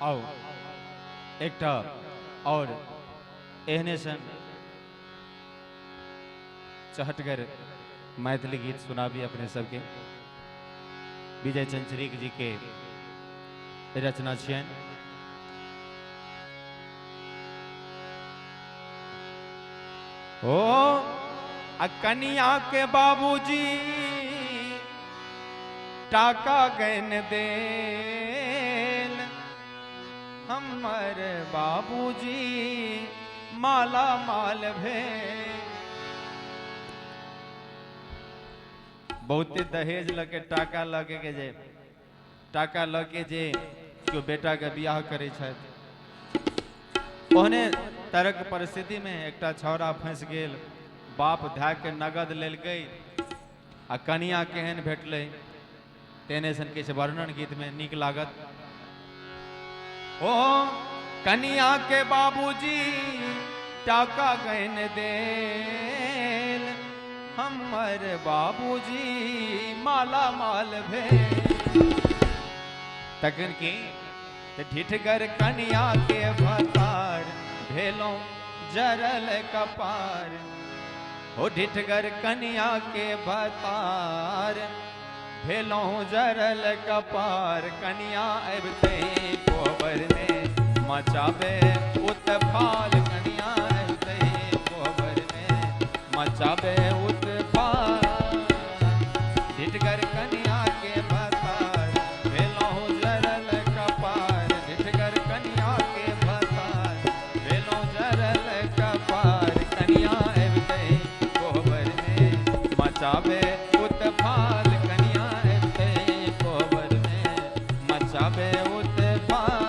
आउ एकटा और एहने सन चहटगर मैथिली गीत सुनाबी अपने सबके। विजय चंचरीक जी के रचना छियनि। ओ आ कनिया के बाबूजी टाका गैन देल, हमर बाबूजी माला माल भेल। बहुते दहेज लके टाका लके के जे टाका लके जे केओ बेटा के बियाह करे छथि, ओहने तरक परिस्थिति में एकटा छौड़ा फंसि गेल। बाप धए के नगद लेलकै आ कनिया केहन भेटलै तेहने सन किछु वर्णन गीत में नीक लागत। ओ कनिया के बाबूजी टाका गैन देल, हमर बाबूजी माला माल भेल। तखन की ढिठगर कनिया के भतार भेलौं जरल कपार। हो ढिठगर कनिया के भतार भेलौं जरल कपार। कनिया अबिते कोबर में मचाबे उत्फाल। कनिया अबिते कोबर में मचाबे उत्फाल। ढिठगर कनिया के भतार भेलौं जरल कपार। ढिठगर कनिया के भतार भेलौं जरल कपार। कनिया अबिते कोबर में मचाबे उत्फाल। कनिया अबिते कोबर में मचाबे उत्फाल।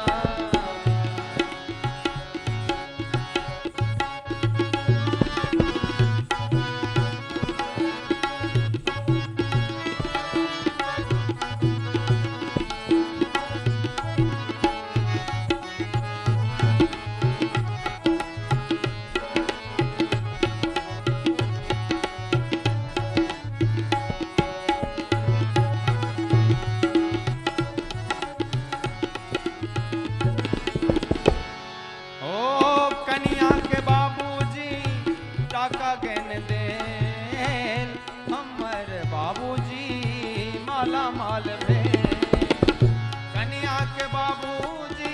ओ कनिया के बाबूजी टाका गैन देल, हमर बाबूजी माला माल भेल। कनिया के बाबूजी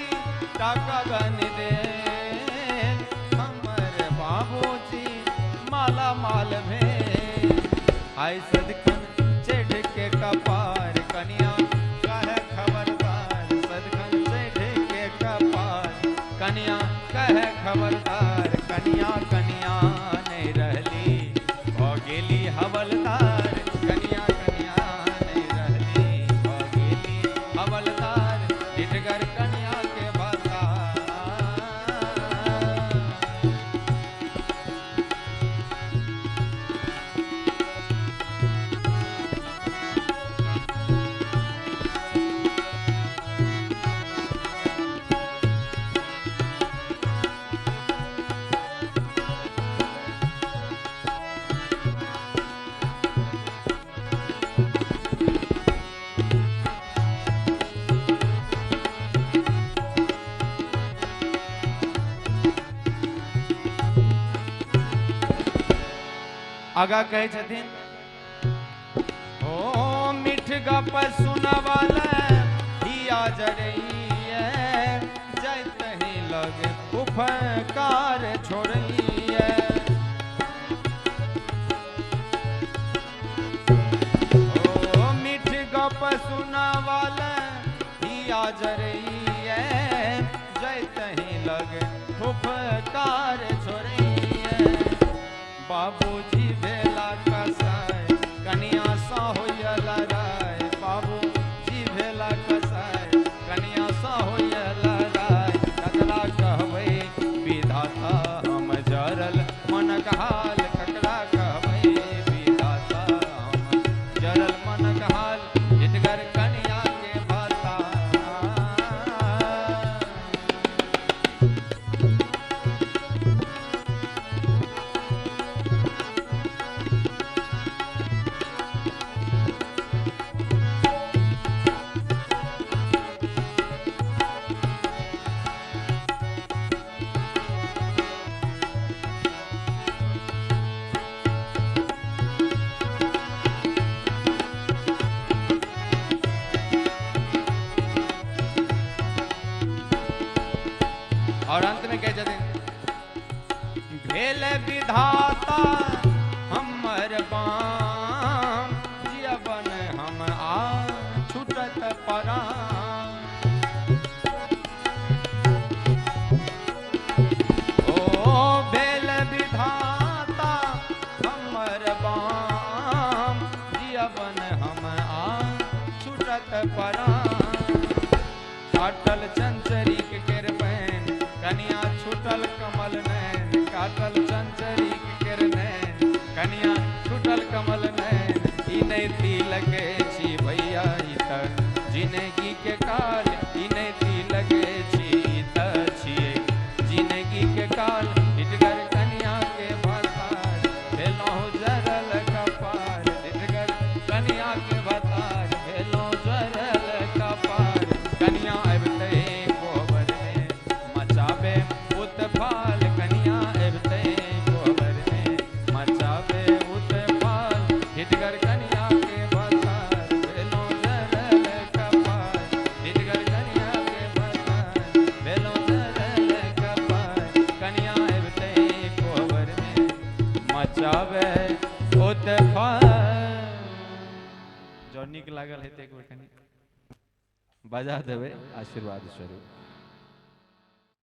टाका गैन देल, हमर बाबूजी माला माल भेल। आइ सदखन चढ़ के कपार कनिया कहे खबरदार। सदखन चढ़ के कपार कनिया कहे खबरदार। कनिया कनिया नहीं रहली भ गेली हवलदार। कनिया कनिया नहीं रहली भ गेली हवलदार। ढिठगर कनिया के भतार। आगा कहै छथिन, ओ मिठ गप सुनवल हिया जरैये, जैतहि लग उपकार छोड़ैये। ओ मिठ गप सुनवल हिया जरैये, जैतहि लग उपकार छोड़ैये। बाबूजी भेला कसाय कनिया सँ होइए लड़ाइ। बाबूजी भेला कसाय कनिया सँ होइए लड़ाइ। ककरा कहबै विधाता हम जरल मनक हाल। ककरा कहबै विधाता हम जरल मनक हाल। ढिठगर कनिया के भतार। और अंत में कहै छथिन, भेल विधाता हमर बाम, जियबन हम आ छूटत परान। ओ भेल विधाता हमर बाम, जियबन हम आ छूटत परान। काटल चंचरीक केर पैन, कनिया छूटल कमल नैन। काटल चंचरीक केर नैन, कनिया छूटल कमल नैन। ई नहि तिलक छी भैया, ई तऽ जिनगी के काल। ई नहि तिलक छी, ई तऽ छियै जिनगी के काल। ढिठगर कनिया के भतार, भेलहुँ जरल कपार। ढिठगर कनिया के भतार, भेलहुँ जरल कपार। कनिया अबितै कोबर में मचाबे उत्फाल। कनिया अबितै कोबर में मचाबे उत्फाल। ढिठगर कनिया के भतार, भेलहुँ जरल कपार। ढिठगर कनिया के भतार, भेलहुँ जरल कपार। कनिया अबितै कोबर में मचाबे उत्फाल। जँ नीक लागल हेतै एक बेर कनि बजा देबै आशीर्वाद स्वरूप।